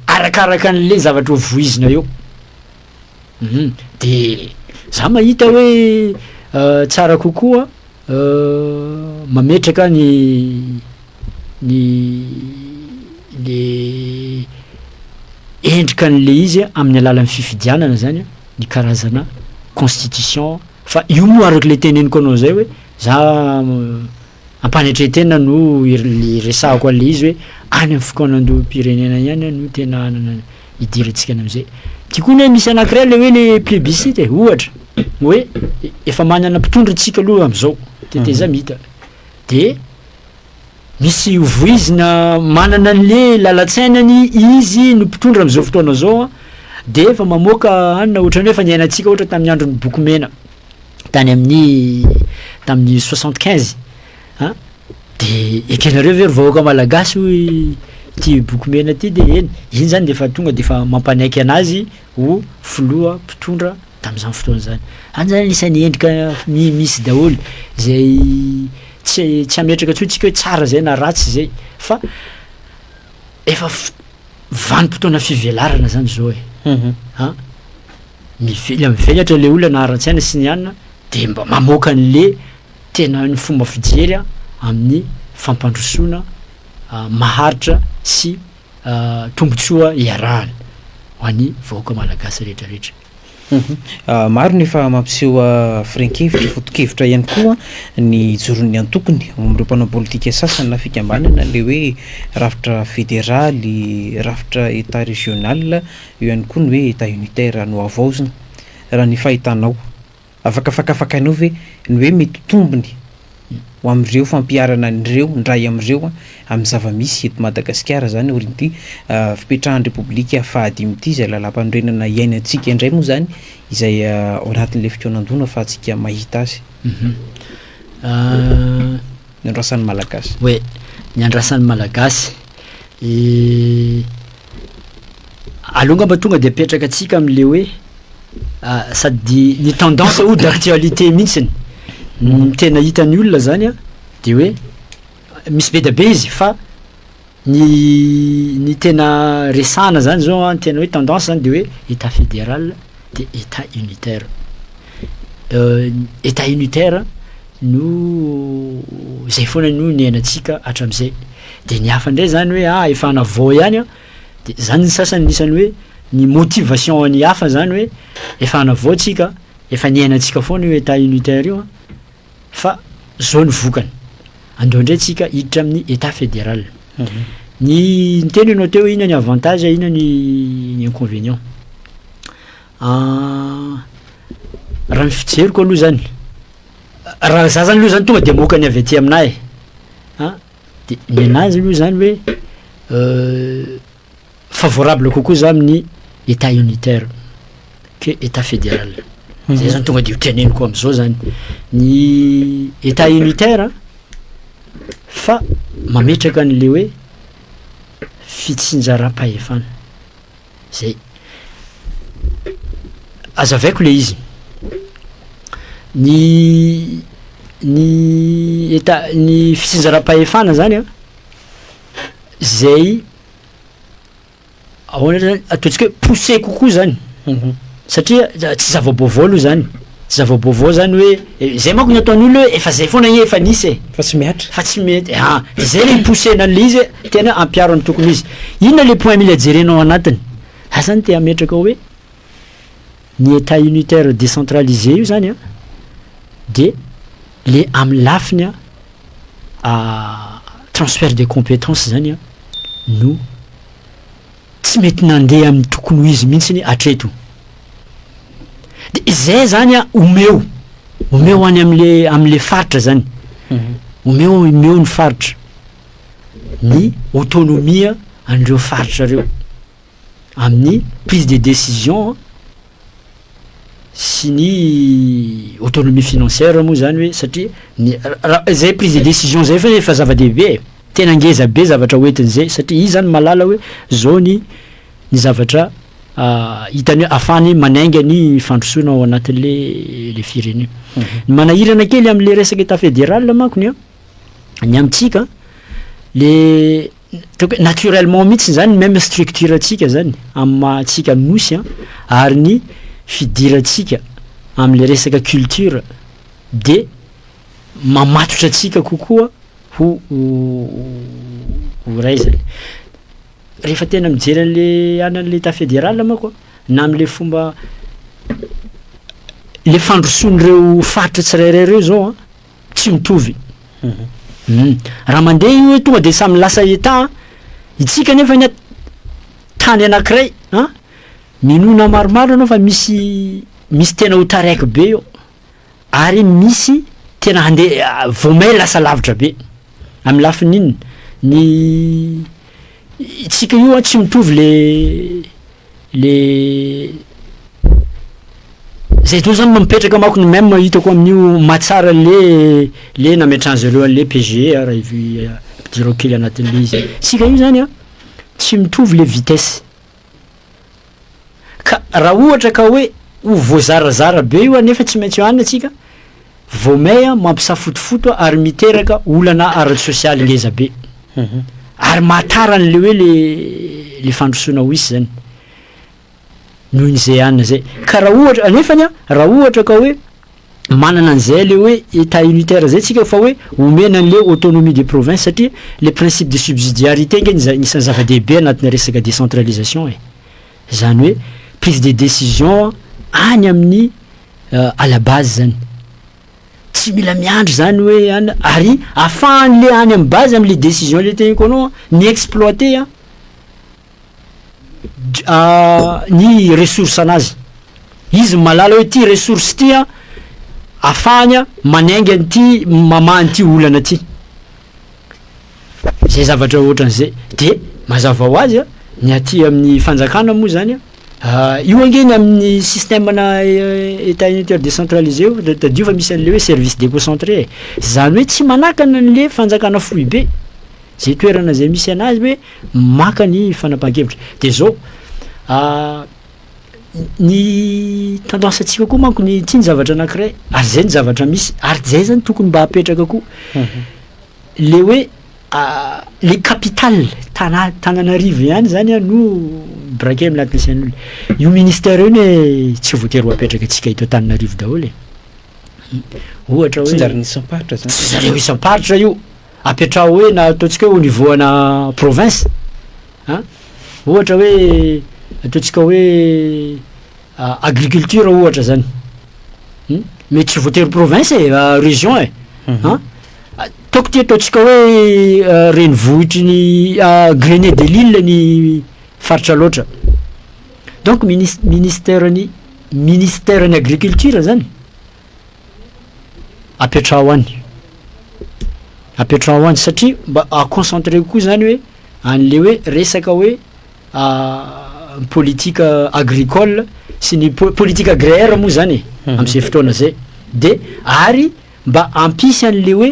arakaraka an'le zavatra ho voizina eo. Hum de za mahita hoe tsara kokoa mametraka ny ny le endrika an'le izy amin'ny alalan'ny fifidianana zany ny karazana constitution fa io moa arak'le teneniko anao zay hoe za Ampanetren-tena no iresahako an'ilay izy hoe any amin'ny fikaonandoham-pirenena ihany no tena hanana hidirantsika any amin'izay. Ty koa ne misy anankiray le hoe le plebiscite e, ohatra hoe efa manana mpitondra tsika aloha am'zao, tetezamita, de misy hovoizina manana an'le lalan-tsainany izy no mpitondra am'zao fotoana zao an, de efa mamoaka anona ohatran'ny hoe efa niainantsika ohatra tamin'ny andron'ny boky mena. tany amin'ny tamin'ny 75 an, de ekenareo ve ry vahoaka malagasy hoy ity boky mena ity de eny, iny zany de efa tonga de efa mampanaiky anazy ho filoha mpitondra tam'zany fotoana zany, any zany anisan'ny endrika mi- misy daholo zay tsy tsy hametraka intsony tsika hoe tsara zay na ratsy zay fa efa f- vanim-potoana fivelarana zany zao e, an. Mivela mivelatra le olona na ara-tsaina sy ny anona de mba mamoaka an'le tena ny fomba fijery amin'ny fampandrosoana maharitra sy tombotsoa iarahana ho an'ny vahoaka malagasy rehetra rehetra. Maro ny efa mampiseho firehan-kevitra, foto-kevitra ihany koa ny hijoron'ny antokony ao amin'ireo mpanao politika sasany na fikambanana le hoe rafitra federaly, rafitra Etat régional, Eo ihany koa ny hoe état unitaire nohavaozina, raha ny fahitanao. Afaka fakafakainao ve ny hoe mety tombony ho amin'ireo fampiharana an'ireo ndray amin'ireo amin'ny zava-misy eto Madagasikara izany aorian'ity fipetrahan'ny Repoblika fahadimy ity izay lalàmpanorenana iainantsika indray moa izany izay ao anatin'ilay fikaonandoha no ahafahantsika mahita azy. Ny andrasan'ny Malagasy. Hoe ny andrasan'ny Malagasy. Aleo angamba tonga de apetraka antsika am'le hoe sady ny tendance ou d'actualité mihitsiny ny tena hitan'ny olona zany a de hoe misy be da be izy fa ny ny tena resahana zany zao a, ny tena hoe tendance zany de hoe état fédéral de état unitaire, état unitaire no zay foana no niainantsika hatram'zay, de ny hafa ndray zany hoe ah efa hanavao ihany an, de zany ny sasany anisan'ny hoe ny motivation an'ny hafa zany hoe efa hanavao tsika, efa niainantsika foana io état unitaire io an, fa zao ny vokany, andao ndray tsika hiditra amin'ny état fédéral, ny niteny ianao teo hoe inona ny avantage, inona ny ny inconvénient, raha ny fijeriko aloha zany, raha za zany aloha zany tonga de mamoaka ny avy aty aminahy e, an. De ny anazy aloha zany hoe favorable kokoa za amin'ny état unitaire que état fédéral, zay zany tonga de ho teneniko am'zao zany, ny état unitaire fa mametraka an'le hoe fitsinjaram-pahefana. Zay. Azavaiko le izy, ny ny état ny fitsinjaram-pahefana zany an, zay ahoana zany ataontsika hoe poussé kokoa zany satria tsy zava-baovao aloha zany, tsy zava-baovao zany hoe zay manko ny ataon'ny olona hoe efa zay foana anie efa nisy e, Fa tsy mihatra. fa tsy mety, ah de zay le i-pousser-na an'le izy hoe tena ampiharo ny tokony ho izy. Inona le point mila jerena ao anatiny? Za zany te hametraka hoe ny état unitaire décentralisé io zany an de le amin'ny lafiny an transfert de compétence zany an no tsy mety nandeha amin'ny tokony ho izy mihitsiny hatreto. De izay zany an omeo, omeo any am'le am'le faritra zany, omeo omeo ny faritra ny autonomie an'ireo faritra reo amin'ny prise de décision. sy ny autonomie financière moa zany hoe satria ny ra- zay prise de décision zay fa efa zava-dehibe e, tena ngeza be zavatra hoentin'zay satria izy zany mahalala hoe zao ny zavatra hitany hoe ahafahany manainga ny fandrosoana ao anatin'le le firenena. Ny manahirana kely am'le resaka état fédéral mankony a, ny amitsika le ataoko hoe naturellement mihitsy zany, même structure atsika zany amy maha atsika nosy a, ary ny fidirantsika am'le resaka culture de mamatotra atsika kokoa ho ray zany. Rehefa tena mijery an'le any an'le état fédéral manko a, na am'le fomba le fandrosoan'ireo faritra tsirairay reo zao a, tsy mitovy. Raha mandeha io hoe tonga de samy lasa état itsika, nefa ny a tany anankiray an, minoana maromaro anao fa misy tena ho taraiky be eo, ary misy tena handeha vao may lasa lavitra be amy lafiny inona ny tsika io a, tsy mitovy le zay to zany mipetraka manko ny même hitako amin'io mahatsara le nametrahan-zareo an'le PGE raha ivi ampidirako kely anatin'le izy tsika io zany a, tsy mitovy le vitesse. Ka raha ohatra ka hoe ho voazarazara be io a, nefa tsy maintsy hoanina atsika, vao may a mampisafotofoto ary miteraka olana ara-sosialy ngeza be ary mahatara an'le hoe le fandrosoana ho isy zany noho n'izay anina zay. Ka raha ohatra anefany a, raha ohatra ka hoe manana an'izay le hoe état unitaire zay tsika, fa hoe omena an'le autonomie des provinces, satria le principe de subsidiarité nge anisan'ny zava-dehibe anatin'ny resaka décentralisation e, zany hoe prise de décision any amin'ny à la base zany, tsy mila miandry zany hoe any, ary ahafahan'le any amy base am'le décision le teniko anao ny exploiter a ny ressource anazy izy, malala hoe ty ressource ty a ahafahany a manainga an'ity, mamaha an'ity olana ty, zay zavatra ohatran'zay. De mazava ho azy a, ny aty amin'ny fanjakana moa zany a, io angeny amin'ny système na état unitaire décentralisé io de tadio fa misy an'le hoe service déconcentré, zany hoe tsy manakana an'le fanjakana foibe zay toerana zay misy anazy hoe maka ny fanapahan-kevitra. De zao ny tendance atsika koa manko ny ty ny zavatra anankiray, ary zay ny zavatra misy, ary zay zany tokony mba apetraka koa le hoe le capitale tana Tananarivo ihany zany a no braqué amy anatin'ny sain'olo io. Ministère io ne tsy voatery ho apetraka atsika eto Antananarivo daholo e, ohatra hoe Tsinjarany isam-paritra zany. Tsy zareo isam-paritra io, apetraho hoe na ataontsika hoe au niveau ana province a, ohatra hoe ataontsika hoe agriculture ohatra zany, mety tsy voatery province e, région e, an ataoko ty ataontsika hoe renivohitry ny grenier de l'île ny faritra loatra, donc ministère ny ministère ny agriculture zany apetraho any, apetraho any, satria mba aconcentré kokoa zany hoe an'le hoe resaka hoe politique agricole sy ny politique agraire moa zany e am'izay fotoana zay, de ary mba ampisy an'le hoe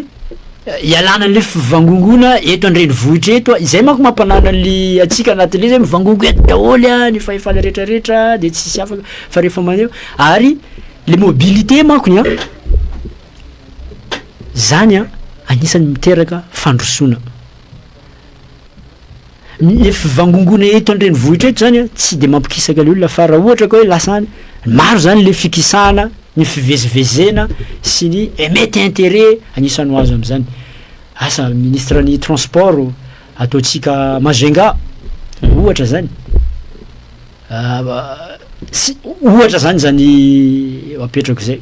ialana an'le fivangongona eto an-drenivohitra eto a. Izay manko mampanana an'le atsika anatin'le zay mivangongo eto daholo a, ny fahefana rehetrarehetra de tsisy afaka, fa rehefa maneho ary le mobilité mankony a zany a anisan'ny miteraka fandrosoana. Le fivangongona eto an-drenivohitra eto zany a tsy de mampikisaka le olona, fa raha ohatra ka hoe lasa any maro zany le fikisahana, ny fivezivezena sy ny mety intérêt anisan'ny ho azo am'zany. Asa ministre ny transport ataotsika Majunga ohatra zany, sy ohatra zany apetrako zay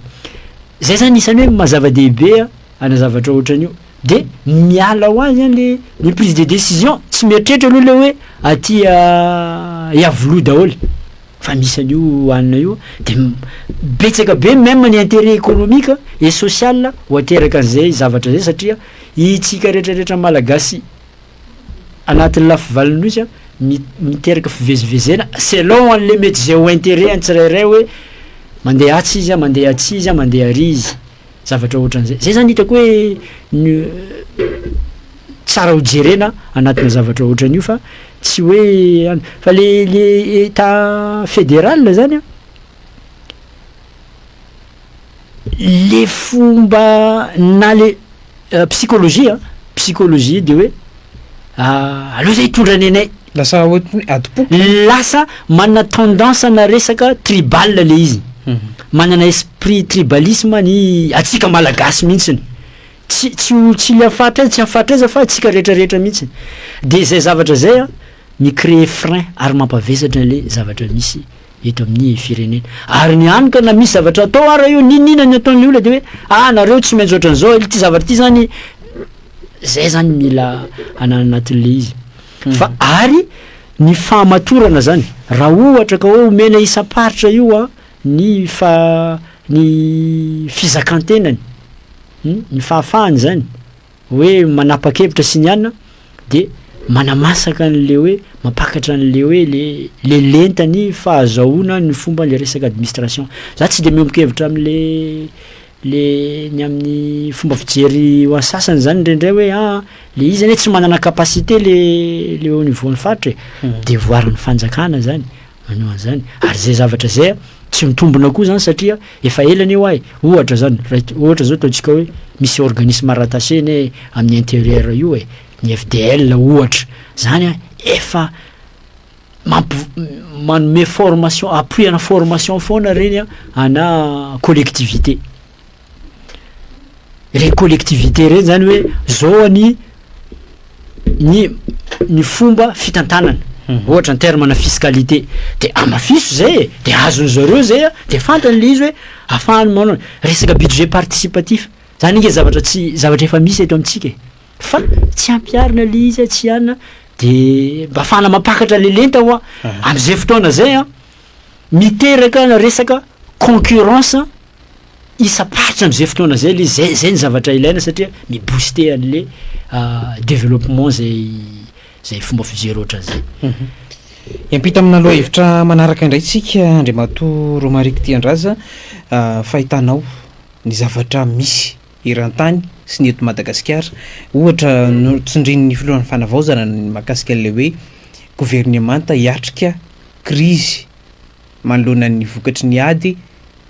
zany isany hoe mahazava-dehibe a ana zavatra ohatran'io, de miala ho azy zany le ny prise de décision, tsy mieritreritra aloha le hoe aty Iavoloha daholo fa misy an'io anina io, de betsaka be même ny intérêt économique et social ho ateraka an'izay zavatra zay, satria itsika rehetrarehetra malagasy anatin'ny lafy valiny a miteraka fivezivezena selon an'le mety zay ho intérêt any tsirairay hoe. Mandeha atsy izy a, mandeha atsy izy a, mandeha ary izy. Zavatra ohatran'izay. Zay zany hitako hoe ny tsara ho jerena anatina zavatra ohatran'io fa tsy hoe an- fa le le état fédéral zany an, le fomba na le psychologie an, psychologie de hoe aleo zay hitondra ny anay. Lasa ohatry ny hoe adim-poko. Lasa manana tendance ana resaka tribal le izy, manana esprit tribalisme ny antsika malagasy mihitsiny, tsy tsy ho tsy le faritra aiza tsy am faritra aiza fa antsika rehetra rehetra mihitsiny, de zay zavatra zay an mi-créer frein ary mampavesatra le zavatra misy eto amin'ny firenena. Ary ny hany ka na misy zavatra atao ara io, n'inon'inona ny ataon'ilay olona de hoe ah nareo tsy maintsy ohatran'izao, ity zavatra ity zany, zay zany mila ananana anatin'le izy. Fa ary ny fahamatorana zany, raha ohatra ka hoe omena isam-paritra io an ny fa- ny fizakan-tenany, ny fahafahany zany, hoe manapa-kevitra sy ny anona de manamasaka an'le hoe mampakatra an'le hoe le le lentany fahazahoana ny fomba le resaka administration. Za tsy de miombon-kevitra am'le le ny amin'ny fomba fijery ho an'ny sasany zany indraindray hoe aa le izy anie tsy manana capacité le le au niveau an'ny faritra e, devoir-n'ny fanjakana zany manao an'zany ary zay zavatra zay a tsy mitombina koa zany satria efa ela anie hoa e, ohatra zany raha ohatra zao ataontsika hoe misy organisme rattaché anie amin'ny intérieur io e, ny FDL ohatra, zany a efa mampi- manome formation appui ana formation foana reny a ana collectivité. Reny collectivité reny zany hoe zao anie ny ny fomba fitantanana ohatra en terme ana fiscalité de amafiso zay e, de azony zareo zay a de fantany le izy hoe ahafahany manao resaka budget participatif, zany ange zavatra tsy zavatra efa misy eto amintsika e, fa tsy ampiharina le izy a tsy anona de mba ahafahana mampakatra le lenta hoa am'zay fotoana zay a miteraka resaka concurrence isam-paritra am'zay fotoana zay le izy, zay zay ny zavatra ilaina satria mi-booster an'le développement zay zay fomba fijery ohatran'zay. Hiampita amina lohahevitra manaraka indray tsika Andriamatoa Romaric Tiandraza, fahitanao ny zavatra misy eran-tany sy ny eto Madagasikara. Ohatra notsindrin'ny filohan'ny fanavaozana ny mahakasika an'ilay hoe governemanta hiatrika krizy manoloana ny vokatry ny ady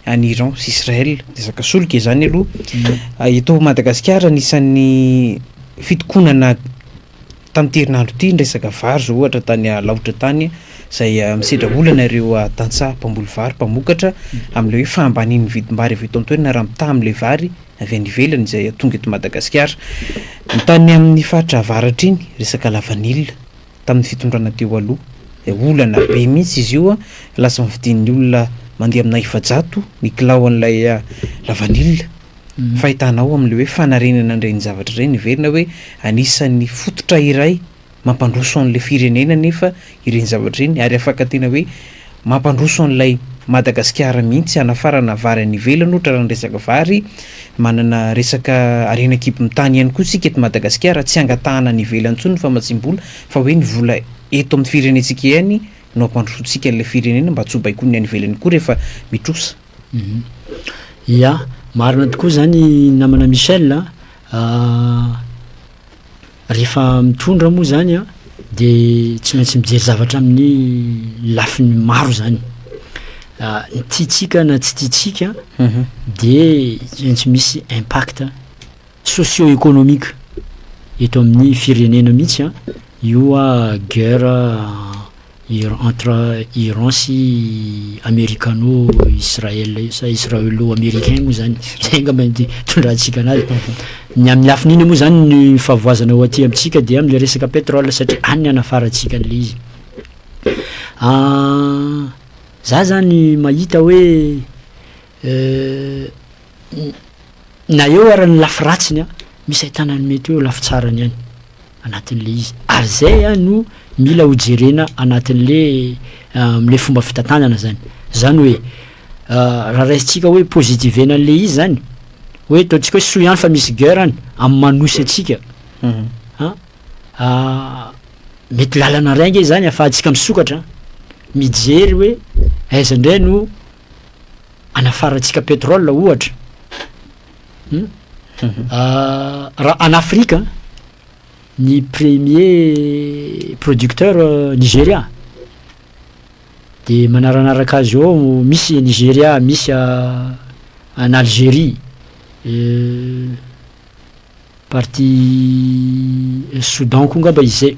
any Iran sy Israël, resaka solika izany aloha. Eto Madagasikara anisan'ny fitokonana tamin'ity herinandro ity ny resaka vary zao ohatra tany Alaotra tany izay misedra olana ireo tantsaha mpamboly vary mpamokatra amin'ilay hoe fahambanian'ny vidim-bary avy eto an-toerana raha mitaha amin'ilay vary avy any ivelany izay tonga eto Madagasikara. Ny tany amin'ny faritra avaratra iny resaka lavanila. tamin'ny fitondrana teo aloha. Dia olana be mihitsy izy io, lasa novidian'ny olona mandeha amina 400 ny kilao an'ilay lavanila. Fahitanao amin'ilay hoe fanarenana an'ireny zavatra ireny, heverina hoe anisan'ny fototra iray mampandroso an'ilay firenena anefa ireny zavatra ireny ary afaka tena hoe mampandroso an'ilay Madagasikara mihitsy hanafarana vary any ivelany ohatra raha ny resaka vary, manana resaka harena an-kibon'ny tany ihany koa isika eto Madagasikara, tsy angatahana any ivelany intsony ny famatsiam-bola fa hoe ny vola eto amin'ny firenentsika ihany no hampandrosoantsika an'ilay firenena mba tsy ho baikoin'ny any ivelany koa rehefa mitrosa. Ya, marina tokoa zany namana Michel a. Rehefa mitondra moa zany an, de tsy maintsy mijery zavatra amin'ny lafiny maro zany, ny tiantsika na tsy tiantsika de tsy maintsy misy impact socio économique eto amin'ny firenena mihitsy an io guerre Entre Iran sy Amerikano Israel io sa Israelo Americain moa zany, zay angamba ny itondrantsika anazy. Ny amin'ny lafiny iny moa zany ny fahavoazana ho aty amintsika dia am'le resaka pétrole satria any ny anafarantsika an'le izy. Za zany mahita hoe na eo ara ny lafy ratsiny a, misy ahitana ny mety hoe lafy tsarany ihany anatin'le izy, ary zay a no mila ho jerena anatin'le am'le fomba fitantanana zany, zany hoe raha raisintsika hoe positivena an'le izy zany, hoe ataontsika hoe soa ihany fa misy guerre any am'manosy antsika an, mety lalana ray ange zany ahafahantsika misokatra mijery hoe aiza ndray no. anafarantsika pétrole ohatra, hum, raha en Afrique ny premier producteur Nigeria, de manaranaraka azy eo misy Nigeria, misy en Algérie, partie Soudan koa ngamba izy zay,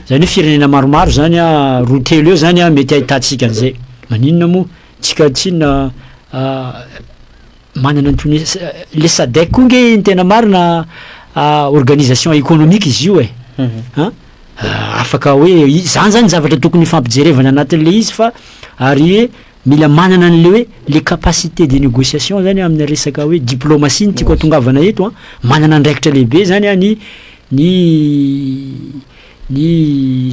zany hoe firenena maromaro zany a, roa telo eo zany a mety ahitantsika an'zay. Maninona moa tsika tsinona manana an'tony le SADC koa nge ny tena marina, organisation économique izy io e, an afaka hoe zany zany zavatra tokony ifampijerevana anatin'le izy, fa ary hoe mila manana an'le hoe le capacité de négociation zany amin'ny resaka hoe diplomatie ny tiako atongavana eto a. Manana andraikitra lehibe zany a ny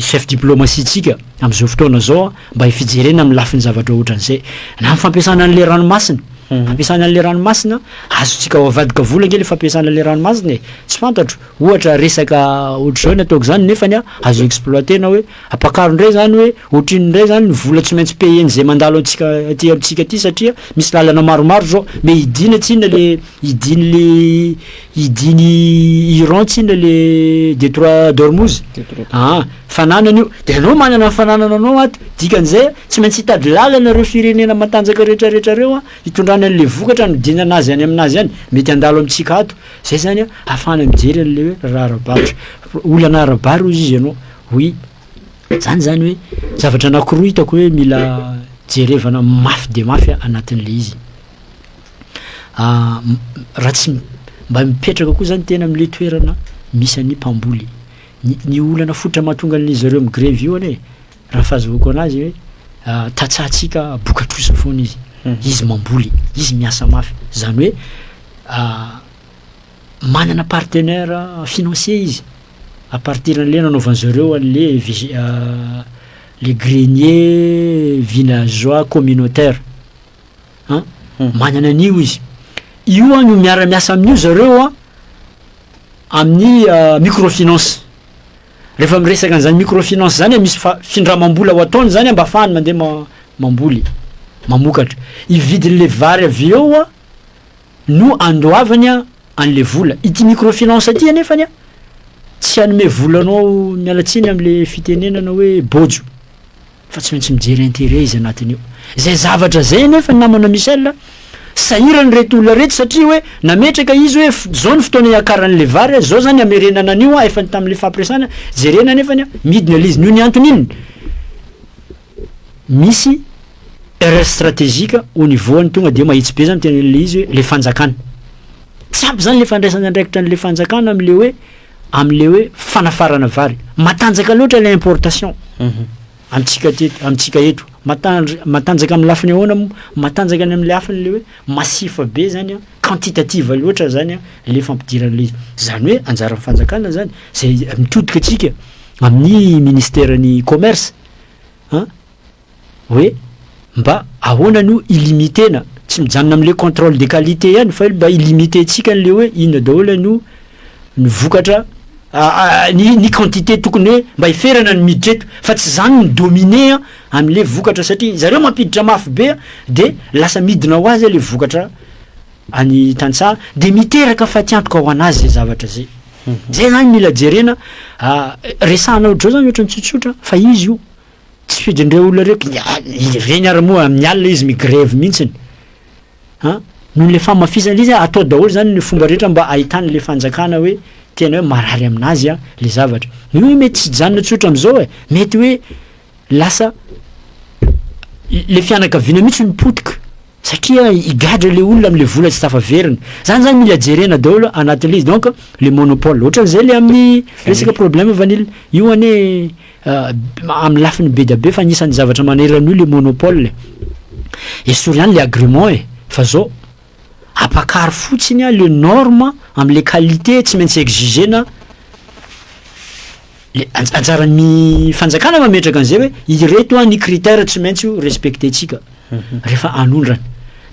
chef diplomatie tsika am'izao fotoana zao a, mba hifijerena amy lafiny zavatra ohatran'izay, na ny fampiasana an'le ranomasina, fampiasana an'le ranomasina azotsika ho avadika vola nge le fampiasana le ranomasina e. Tsy fantatro ohatra resaka ohatr'zao ny ataoko zany, nefany a azo exploitena hoe ampakaro ndray zany, hoe ohatr'ino ndray zany ny vola tsy maintsy payeny zay mandalo antsika aty amitsika aty, satria misy lalana maromaro zao mais idina tsinona le idiny le idiny Iran tsinona le détroit d'Ormuz, aa fananana io, de anao manana ny fananana anao ato. Dikan'izay tsy maintsy hitady lalana reo firenena matanjaka rehetrarehetra reo a hitondrany an'le vokatra anodinana azy any aminazy any, mety andalo amitsika ato zay zany a, ahafahana mijery an'le hoe raha ara-barotra, olana ara-bary ozy izy ianao. Oui, zany zany hoe zavatra anakiroa hitako hoe mila jerevana mafy de mafy anatin'le izy, raha tsy mba mipetraka koa zany tena am'le toerana misy any mpamboly. Ny olana fototra mahatonga an'izy zareo migrevy io anie, raha fahazoako anazy, hoe tantsahantsika bokatrosa foana izy, izy mamboly, izy miasa mafy, zany hoe manana partenaire financier izy à partir an'le nanaovan'zareo an'le VG, le grenier villageois communautaire an, manana an'io izy io a, no miara-miasa amin'io zareo a amin'ny microfinance. Rehefa miresaka an'zany microfinance zany a, misy findramam-bola ho ataony zany a mba ahafahany mandeha mamboly, mamokatra, ividin'le vary avy eo a no andoavany a an'le vola. Ity microfinance ty anefany a tsy hanome volanao, mialatsiny am'le fitenenana hoe bojo, fa tsy maintsy mijery intérêt izy anatin'io zay zavatra zay. Nefa namana Michel, sahirany reto olona reto, satria hoe nametraka izy hoe zao ny fotoana iakaran'le vary, zao zany amerenana an'io a, efa tam'le fampiresana jerena, nefany a midina le izy. Noho ny antony inony? Misy erreur stratégique au niveau any, tonga de mahitsy be zany tena le izy hoe le fanjakana tsy ampy zany le fandraisana andraikitra an'le fanjakana am'le hoe fanafarana vary. Matanjaka loatra le importation amitsika teto, amitsika eto matanjaka amy lafiny ahoana moa? Matanjaka any am'le lafiny le hoe masifa be zany a, quantitative loatra zany a le fampidiran'le izy. Zany hoe anjaran'ny fanjakana zany zay mitodika atsika amin'ny ministère ny commerce an, hoe mba ahoana no ilimitena, tsy mijanona am'le contrôle de qualité ihany, fa mba ilimitentsika an'le hoe inona daholo no ny vokatra, ny quantité tokony hoe mba hiferana ny miditra eto, fa tsy zany ny dominer a am'le vokatra, satria zareo mampiditra mafy be a de lasa midina ho azy a le vokatra any tantsaha, de miteraka fatiantoka ho anazy zay zavatra zay. Zay zany mila jerena, resahana ohatr'zao zany, ohatrany tsotsotra fa izy io tsy fidindreo olona reo reny ary moa amin'ny alina izy migrevy mihitsiny a, noho le famafisana izy atao daholo zany ny fomba rehetra mba ahitany le fanjakana hoe tena hoe marary aminazy a le zavatra io. Hoe mety tsy janona tsotra am'izao e, mety hoe lasa le fianakaviana mihitsy ny potika, satria igadra le olona am'le vola tsy tafaverina zany. Zany mila jerena daholo anatin'le izy. Donc le monopole ohatran'izay le amin'ny resaka problème vanille io ane amy lafiny be da be, fa anisan'ny zavatra manerana io le monopole. Esory ihany le agrément e, fa zao apakary fotsiny a le norme am'le qualité tsy maintsy exigena. Le anjaran'ny fanjakana mametraka an'izay hoe ireto a ny critère tsy maintsy ho respectentsika rehefa anondrana,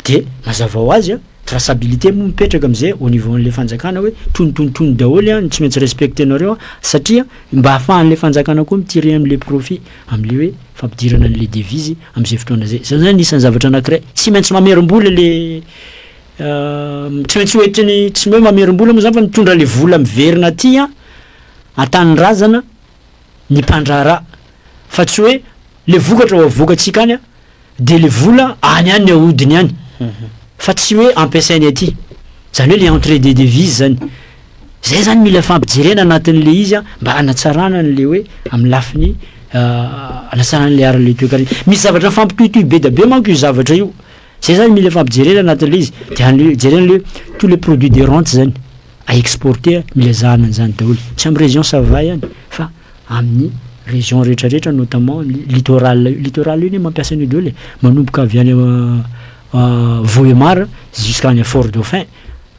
de mazava ho azy a traçabilité moa mipetraka am'izay au niveau an'le fanjakana, hoe tonontonontony daholo a ny tsy maintsy respectenareo a, satria mba ahafahan'le fanjakana koa mitire am'le profit am'le hoe. fampidirana an'le devise am'zay fotoana zay. Zany zany anisan'ny zavatra anankiray tsy maintsy mamerim-bola le tsy maintsy hoentiny, tsy hoe mamerim-bola moa zany fa mitondra le vola miverina aty an an-tanindrazana ny mpandraharaha fa tsy hoe le vokatra ho avoakantsika any an de le vola any ihany ny ahodiny any fa tsy hoe ampiasainy aty, zany hoe le entrée de devise zany, zay zany mila fampijerena anatin'le izy an mba hanatsarana an'le hoe amin'ny lafiny hanatsarana an'le ara-le toekarena, misy zavatra mifampitohitohy be da be manko io zavatra io, zay zany mila fampijerena anatin'le izy de any jerena le tous les produits de rente zany à exporter mila ezahana an'zany daholo, tsy amy région Sava ihany fa amin'ny région rehetrarehetra notamment ny littoral io, littoral io anie mampiasa an'io daholo e, manomboka avy any Vohemar jusqu'à any Fort Dauphin,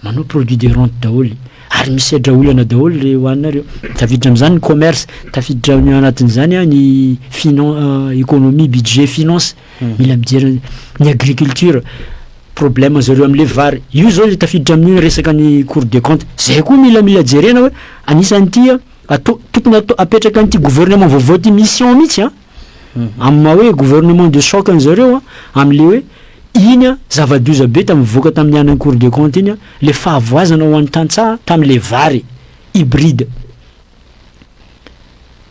manao produit de rente daholo, ary misedra olana daholo reo anona reo, tafiditra am'zany ny commerce, tafiditra ao anatin'izany a ny finan- économie, budget, finance, mila mijery ny agriculture, problème zareo am'le vary, io zao le tafiditra amin'io resaka ny cour des comptes, zay koa mila mila jerena hoe anisan'ity a atao tokony atao apetraka an'ity gouvernement vaovao ty mission mihitsy a amy maha hoe gouvernement de choc an'zareo a am'le hoe iny a zava-doza be tamivoaka tamin'ny anan'ny cour des comptes iny a le fahavoazana ho an'ny tantsaha tam'le vary hybride.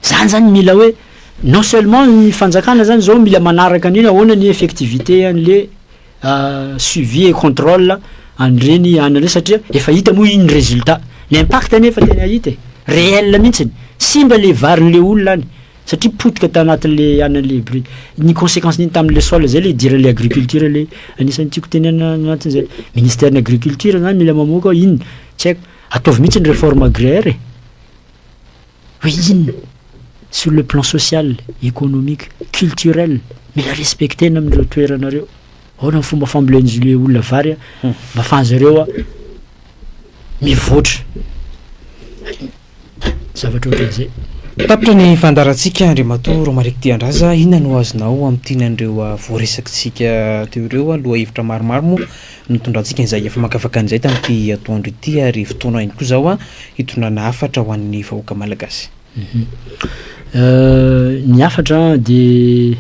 Zany zany mila hoe non seulement ny fanjakana zany zao mila manaraka an'iny ahoana ny effectivité an'le suivi et contrôle an'ireny anina reny satria efa hita moa iny résultat, l'impact nefa tena hita e, réel mihitsiny, simba le varin'le olona any satria potika tanatin'le anan'le hybride, ny conséquence n'iny tam'le sol zay le idiran'le agriculture le anisan'ny tiako tenenina anatin'zay. Ministère ny agriculture zany mila mamoaka hoe inona, tsy haiko, ataovy mihitsy ny réforme agraire e, hoe inona sur le plan social, économique, culturel mila respectena am'ireo toerana reo, ahoana ny fomba fambolen'izy le olona vary a mba ahafahan'zareo a mivoatra, zavatra ohatran'zay. Tapitra ny fandaharantsika, Andriamatoa Romaric Tiandraza. Inona no azonao amintinan'ireo voaresakitsika teo ireo? Aloha hevitra maromaro moa nitondrantsika izay efa makafaka an'izay tamin'ity atoandro ity, ary fotoana ihany koa zao a hitondrana hafatra ho an'ny vahoaka malagasy. Ny hafatra de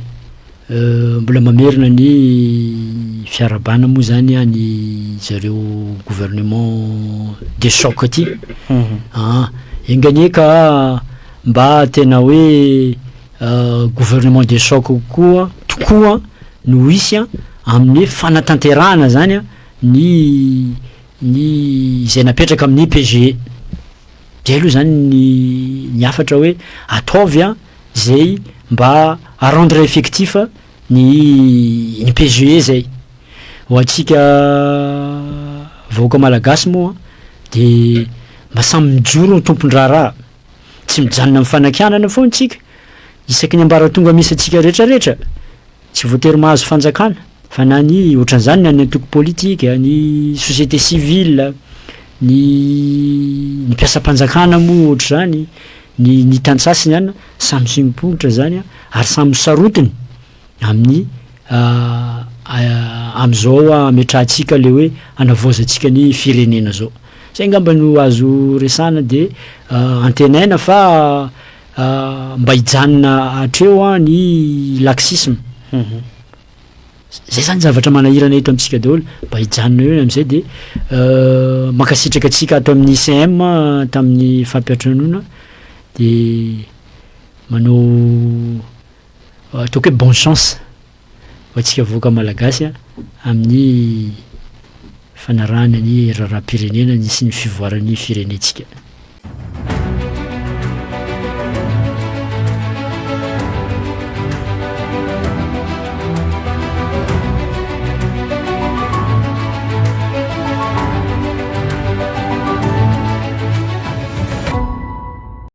mbola mamerina ny fiarahabana moa zany a ny zareo gouvernement de choc aty enga anie ka mba tena hoe gouvernement de choc koa tokoa no hisy a amin'ny fanatanterahana zany a ny ny zay napetraka amin'ny PGE. De aloha zany ny hafatra hoe ataovy a zay mba à rendre effectif ny PGE zay. Ho antsika vahoaka malagasy moa de mba samy mijoro ny tompon-draharaha, tsy mijanona amy fanakianana foana tsika isaky ny ambaratonga misy antsika rehetrarehetra, tsy voatery mahazo fanjakana fa na ny ohatran'izany na ny antoko politika, ny société civile, ny mpiasam-panjakana moa ohatr'izany, ny tantsaha sy ny anina samy simpoitra zany a ary samy sarotiny amin'ny am'izao ametrahantsika le hoe anavaozantsika ny firenena zao. Zay angamba no azo resahana de antenaina fa mba hijanona hatreo a ny laxisme. Zay zany zavatra manahirana eto amintsika daholo, mba hijanona eo am'zay de mankasitraka antsika ato amin'ny ICM tamin'ny fampiantranoana de manao ataoko hoe bonne chance ho antsika vahoaka malagasy a amin'ny fanarahana ny raharaham-pirenena sy ny fivoaran'ny firenentsika.